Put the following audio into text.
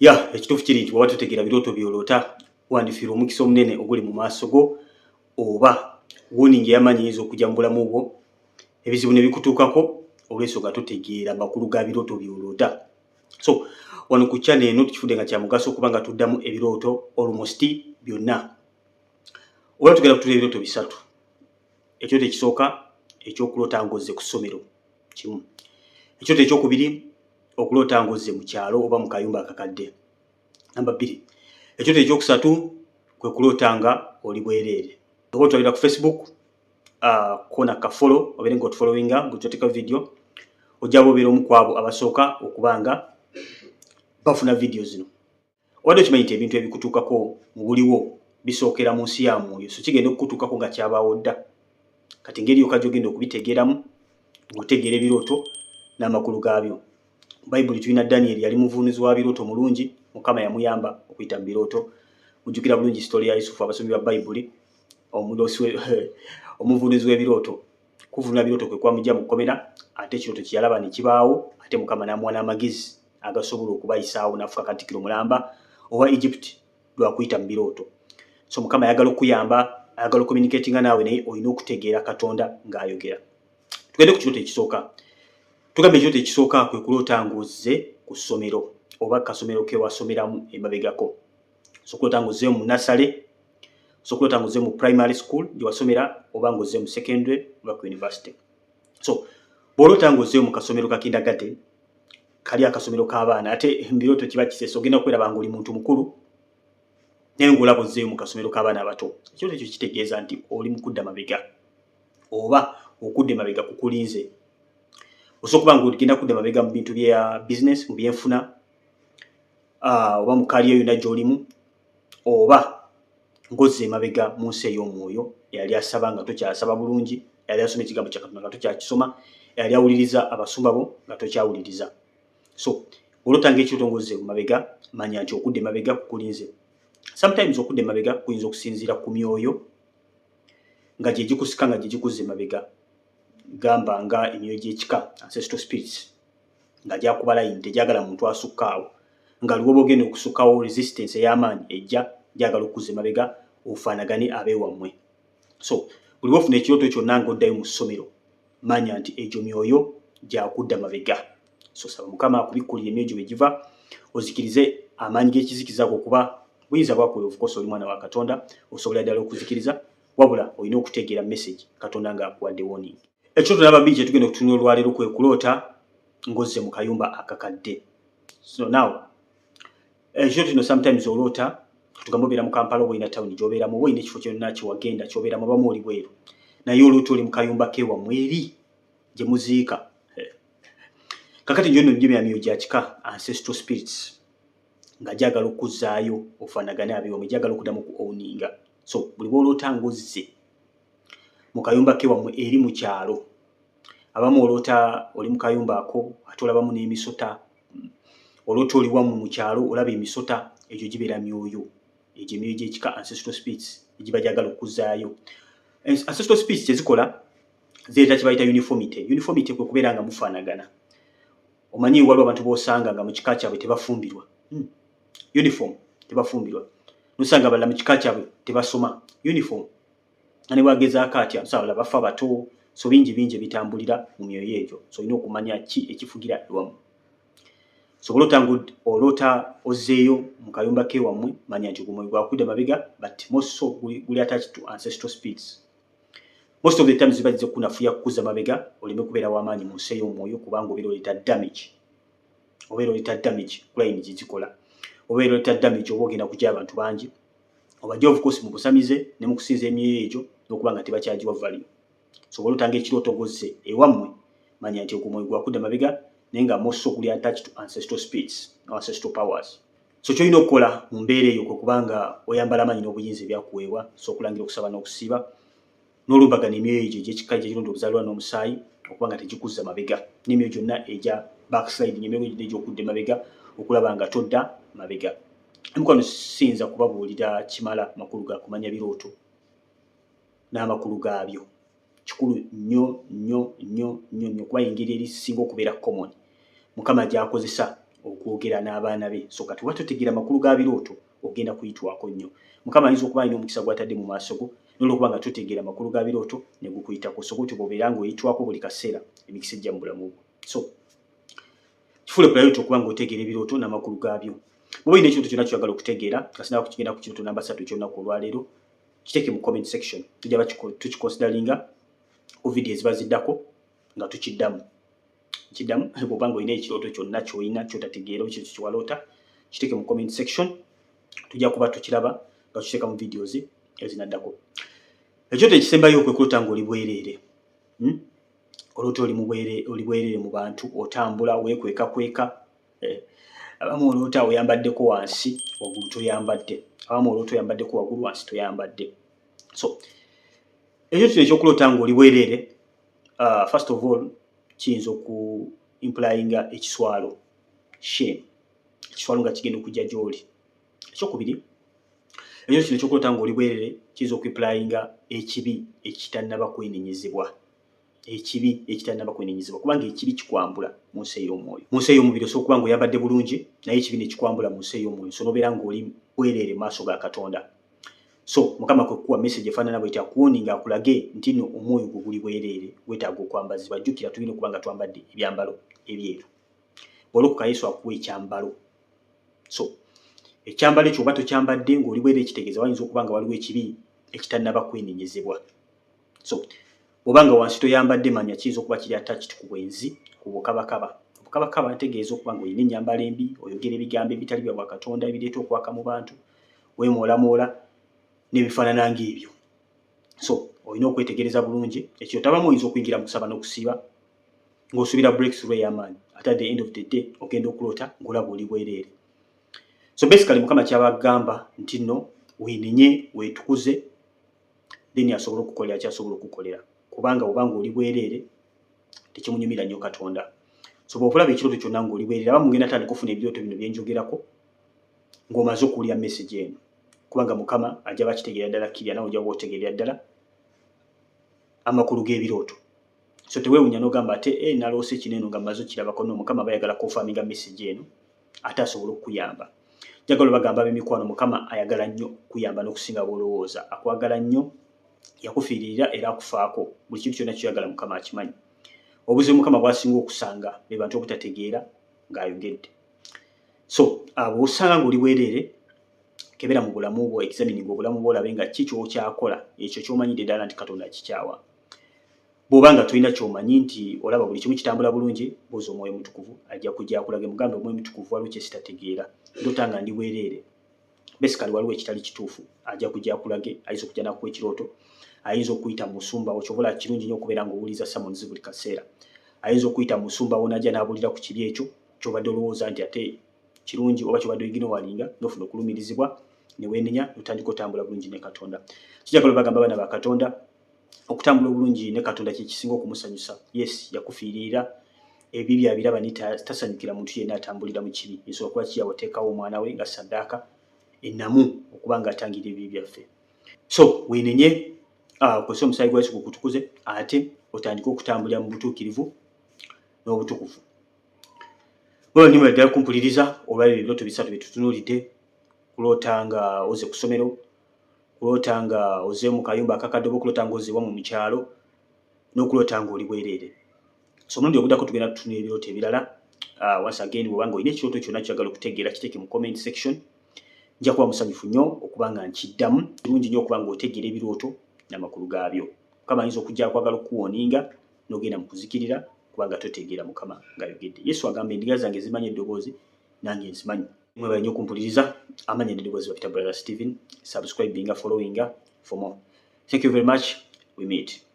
Ya, ekituufu kiri nti bw'oba totegeera birooto by'oloota, wandifiirwa omukisa omunene oguli mu maaso go, oba warning ey'amaanyi eyinza okujja mu bulamu bwo, ebizibu ne bikutuukako olw'ensonga totegeera makulu ga birooto by'oloota. So wano ku channel eno tukifudde nga kya mugaso okuba nga tuddamu ebirooto almost byonna. Olwa tugenda kutula ebirooto bisatu. Ekirooto ekisooka, ekyokuloota ng'ozze ku ssomero, kimu. Ekirooto ekyokubiri, okuloota ng'ozze mu kyalo oba mu kayumba akakadde, namba 2. Ekirooto ekyokusatu kwe kuloota nga oli bwereere. Oba otwalira ku Facebook, kona ka follow, obeere nga otufollowinga ng'oteeka video, ojja obeera omu ku abo abasooka okuba nga bafuna video zino. Obadde okimanyi nti ebintu ebikutuukako mu buliwo bisookera mu nsi ya mwoyo? So kigenda okukutuukako nga kyabaawo dda. Kati engeri yokka gy'ogenda okubitegeeramu, ng'otegeera ebirooto n'amakulu gaabyo. Bayibuli tulina Daniel, yali muvuunuzi wa birooto mulungi. Mukama yamuyamba okuyita mu birooto. Mujjukira bulungi story ya Yusufu, abasomi ba Bayibuli, omuvuunuzi w'ebirooto. Kuvunula birooto kwe kwamujja mu kkomera, ate ekirooto kye yalaba ne kibaawo, ate Mukama n'amuwa n'amagezi agasobola okubayisaawo, n'afuuka katikkiro mulamba owa Egypt lwakuyita mu birooto. So Mukama ayagala okuyamba, ayagala ocommunicatinga naawe, naye olina okutegeera Katonda ng'ayogera. Tugende ku kirooto ekisooka. Tugamba ekirooto ekisooka kwe kuloota ng'ozze ku ssomero oba kasomero ke wasomeramu emabegako. So okuloota ng'ozzeeyo mu nursery, so okuloota ng'ozze mu primary school gye wasomera, oba ng'ozze mu secondary oba ku university. So bw'oloota ng'ozzeeyo mu kasomero ka kindergarten, kali akasomero k'abaana, ate mbirooto kiba kiseesa, ogenda kweraba ng'oli muntu mukulu naye ng'olaba ozzeeyo mu kasomero k'abaana abato. Ekirooto ekyo kitegeeza nti oli mu kudda mabega oba okudda emabega kukulinze. Osobola okuba ng'ogenda kudda mabega mu bintu bya business, mu byenfuna, oba mu career yonna gy'olimu, oba ng'ozza emabega mu nsi ey'omwoyo. Eyali asaba nga tokyasaba bulungi, eyali asoma ekigambo kya Katonda nga tokyakisoma, eyali awuliriza abasumba bo nga tokyawuliriza. So olota ng'ekirooto ng'ozze mabega, manya nti okudda emabega kukulinze. Sometimes okudda emabega kuyinza okusinziira ku myoyo nga gye gikusika, nga gye gikuzza emabega, gamba nga emyoyo gy'ekika, ancestral spirits, nga gyakuba layini, tegyagala muntu asukka awo, nga lwoba ogenda okusukkawo, resistance ey'amaanyi ejja, gyagala okuzza emabega ofaanagane abeewammwe. So buli bwofuna ekirooto kyonna ng'oddayo mu ssomero, manya nti egyo myoyo gyakudda mabega. So saba Mukama akubikkulira emyoyo gyo bwe giva, ozikirize amaanyi g'ekizikiza ago, kuba buyinza bwakuwe. Of course oli mwana wa Katonda, osobola ddala okuzikiriza, wabula olina okutegeera message Katonda ng'akuwadde, warning. Ekirooto namba 2 kyetugenda okutunula olwaleero kwe kuloota ng'ozze mu kayumba akakadde. So now ekirooto kino, sometimes oloota, tugamba obeera mu Kampala, oba olina tawuni gy'obeeramu, oba olina ekifo kyonna kyewagenda ky'obeeramu, abamu oli bweru, naye oloota oli mu kayumba kewammwe eri gye muziika. Kakati njo nno gyo myoyo gya kika, ancestral spirits, nga gyagala okuzzaayo ofaanagane abeewamwe, gyagala okuddamu ku owninga. So buli bw'oloota ng'ozze mu kayumba kewammwe eri mu kyalo, abamu oloota oli mu kayumba ako ate olabamu n'emisota, oloota oli wammwe mu kyalo olaba emisota, egyo gibeera myoyo, egyo emyoyo gy'ekika, ancestral spirits, egiba gyagala okuzzaayo. Ancestral spirits kyezikola, zireeta kye bayita uniformity. Uniformity kwe kubeera nga mufaanagana. Omanyi waliwo abantu b'osanga nga mu kika kyabwe tebafumbirwa. Uniform, tebafumbirwa. Nosanga abalala mu kika kyabwe tebasoma, uniform, nga ne bwagezaako atya, abalala bafa bato. So bingi bingi ebitambulira mu myoyo egyo. So olina okumanya ki ekifugira ewamu. So olota oloota ozzeeyo mu kayumba kewammwe, manya nti ogwo mwoyo gwakudda mabega, but most so guli attached to ancestral spirits. Most of the times ziba zize kunafuya, kukuza mabega oleme kubeera w'amaanyi mu nsi ey'omwoyo, kubanga obeera oleeta damage, obeera oleeta damage ku line gyezikola, obeera oleeta damage, oba ogenda kujja abantu bangi obajja, of course, mu busamize ne mu kusinza emyoyo egyo, n'okuba nga tebakyagiwa value. So bw'olootanga ekirooto ng'ozze ewammwe, manya nti ogwo mwoyo gwakudda mabega, naye nga most so guli attached to ancestral spirits, ancestral powers. So kyolina okukola mu mbeera eyo kwe kubanga oyambala amaanyi n'obuyinza ebyakuweebwa. So okulangira, okusaba n'okusiiba, n'olumbagana emyoyo egyo egy'ekika egy'ekironda obuzaalwa n'omusaayi okuba nga tegikuzza mabega, n'emyoyo gyonna egya backsliding, emyoyo gyonna egy'okudda emabega, okulaba nga todda mabega. Mukwano, siyinza kubabuulira kimala makulu ga kumanya birooto n'amakulu gaabyo. Kikulu nnyo nnyo nnyo nnyo nnyo, kuba engeri erisinga okubeera common Mukama gy'akozesa Okwogera n'abaana be. So kati oba totegeera makulu ga birooto, ogenda kuyitwako nnyo. Mukama ayinza okuba alina omukisa gw'atadde mu maaso go, nolwokuba nga totegeera makulu ga birooto ne gukuyitako. So bwotyo bw'obeera ng'oyitwako buli kaseera emikisa ejja mu bulamu bwo. So kifuule priority okuba ng'otegeera ebirooto n'amakulu gaabyo. Bw'oba olina ekintu kyonna kyoyagala okutegeera nga sinaba kukigenda ku kirooto namba 3 eky'olunaku olwaleero, kiteeke mu comment section, tujja tukiconsideringa ku video eziba ziddako nga tukiddamu nkiddamu. Bw'oba nga olina ekirooto kyonna ky'olina kyotategeera oba kintu kyewaloota, kiteeke mu comment section, tujja kuba tukiraba nga tukiteeka mu videos ezinaddako. Ekyoto ekisembayo kwe kuloota ng'oli bwereere, Oloota oli bwereere mu bantu, otambula weekwekakweka. Abamu oloota oyambaddeko wansi, waggulu toyambadde. Abamu oloota oyambaddeko waggulu, wansi toyambadde. So ekyo kino ekyokuloota ng'oli bwereere, first of all kiyinza oku implyinga ekiswalo, shame, ekiswalo nga kigenda okujja gy'oli. Ekyokubiri, ekyo kino ekyokuloota ng'oli bwereere kiyinza okuimplyinga ekibi ekitannaba kwenenyezebwa, ekibi ekitannaba kwenenyezebwa, kubanga ekibi kikwambula mu nsi ey'omwoyo. Mu nsi ey'omubiri osobola okuba ng'oyambadde bulungi, naye ekibi ne kikwambula mu nsi ey'omwoyo, so n'obeera ng'oli bwereere mu maaso ga Katonda. So Mukama kwe kukuwa message efaanana bweti, akuwarninga, akulage nti nno omwoyo gwo guli bwereere, gwetaaga okwambazibwa. Jjukira, tulina okuba nga twambadde ebyambalo ebyeru. Bw'olokoka, Yesu akuwa ekyambalo. So ekyambalo ekyo oba tokyambadde ng'oli bwereere, kitegeeza wayinza okuba nga waliwo ekibi ekitannaba kwenenyezebwa. So bw'oba nga wansi toyambadde, manya kiyinza okuba kiri attached ku bwenzi, ku bukabakaba. Obukabakaba ntegeeza okuba nga olina ennyambala embi, oyogera ebigambo ebitali bya bwakatonda ebireeta okwaka mu bantu, weemoolamoola n'ebifaanana ng'ebyo. So olina okwetegereza bulungi ekyo. Tabamu oyinza okuyingira mu kusaba n'okusiiba ng'osuubira breakthrough ey'amaanyi, ate at the end of the day ogenda okuloota ng'olaba oli bwereere. So basically Mukama kyabagamba nti nno weenenye, weetukuze, then asobole okukolera kyasobola okukolera, kubanga obanga oli bwereere tekimunyumira nnyo Katonda. So bw'okulaba ekirooto kyonna ng'oli bwereere, aba mugenda tandika ofuna ebirooto bino byenjogerako ng'omaze okuwulira message eno, kubanga Mukama ajja bakitegeera ddala kirya, nawe ojja kuba otegeerera ddala amakulu g'ebirooto. So teweewunya n'ogamba ate e naloose kino eno nga mmaze okirabako. No, Mukama bayagala confirminga message eno ate asobole okukuyamba. Njagala bagamba ab'emikwano, Mukama ayagala nnyo okukuyamba n'okusinga bw'olowooza. Akwagala nnyo, yakufiiririra era akufaako. Buli kintu kyonna kyoyagala Mukama akimanyi. Obuzibu Mukama bwasinga okusanga be bantu obutategeera ng'ayogedde. So bw'osanga ng'oli bwereere, kebera mu bulamu bwo, examining obulamu bwo, olabe nga ki kyokyakola ekyo ky'omanyidde ddala nti Katonda akikyawa. Bw'oba nga tolina ky'omanyi nti olaba buli kimu kitambula bulungi, buuza Omwoyo Mutukuvu, ajja kujja akulage. Mugambe, "Omwoyo Mutukuvu, waliwo kyesitategeera, ndoota nga ndi bwereere, basically waliwo ekitali kituufu." Ajja kujja akulage. Ayinza okujja nakuwa ekirooto, ayinza okuyita mu musumba wo. Kyobola kirungi nnyo okubeera ng'owuliza sermons buli kaseera. Ayinza okuyita mu musumba wo najja n'abuulira ku kibi ekyo kyobadde olowooza nti ate kirungi oba kyobadde oignoringa, nofuna okulumirizibwa ne weenenya, notandika otambula bulungi ne Katonda. Kijagala bagamba abaana ba Katonda, okutambula obulungi ne Katonda kyekisinga okumusanyusa. Yes, yakufiiririra, ebibi abiraba, ni tasanyukira muntu yenna atambulira mu kibi. Ensonga kuba kiyawateekawo omwana we nga saddaaka ennamu okuba nga atangira ebibi byaffe. So weenenye, okozese omusaayi gwa Yesu gukutukuze, ate otandike okutambulira mu butuukirivu n'obutukuvu. Mwebale nnyo ddala kumpuliriza. Olwaliro ebirooto bisatu bye tutunuulidde: kuloota nga oze ku ssomero, kuloota nga oze mu kayumba akakadde, oba okuloota nga oze wamu mu kyalo, n'okuloota nga oli bwereere. So omulundi oguddako tugenda tutunula ebirooto ebirala. Once again, bw'oba nga olina ekirooto kyonna kyagala okutegeera, kiteeke mu comment section, nja kuba musanyufu nnyo okuba nga nkiddamu. Kirungi nnyo okuba nga otegeera ebirooto n'amakulu gaabyo. Mukama ayinza okujja akwagala okukuwarninga n'ogenda mu kuzikirira kubanga totegeera Mukama ng'ayogedde. Yesu agamba, "Endiga zange zimanyi eddoboozi, nange nzimanyi." Mwebale nnyo okumpuliriza. Amanya n'eddoboozi bapita Brother Stephen. Subscribinga, followinga for more. Thank you very much. We meet.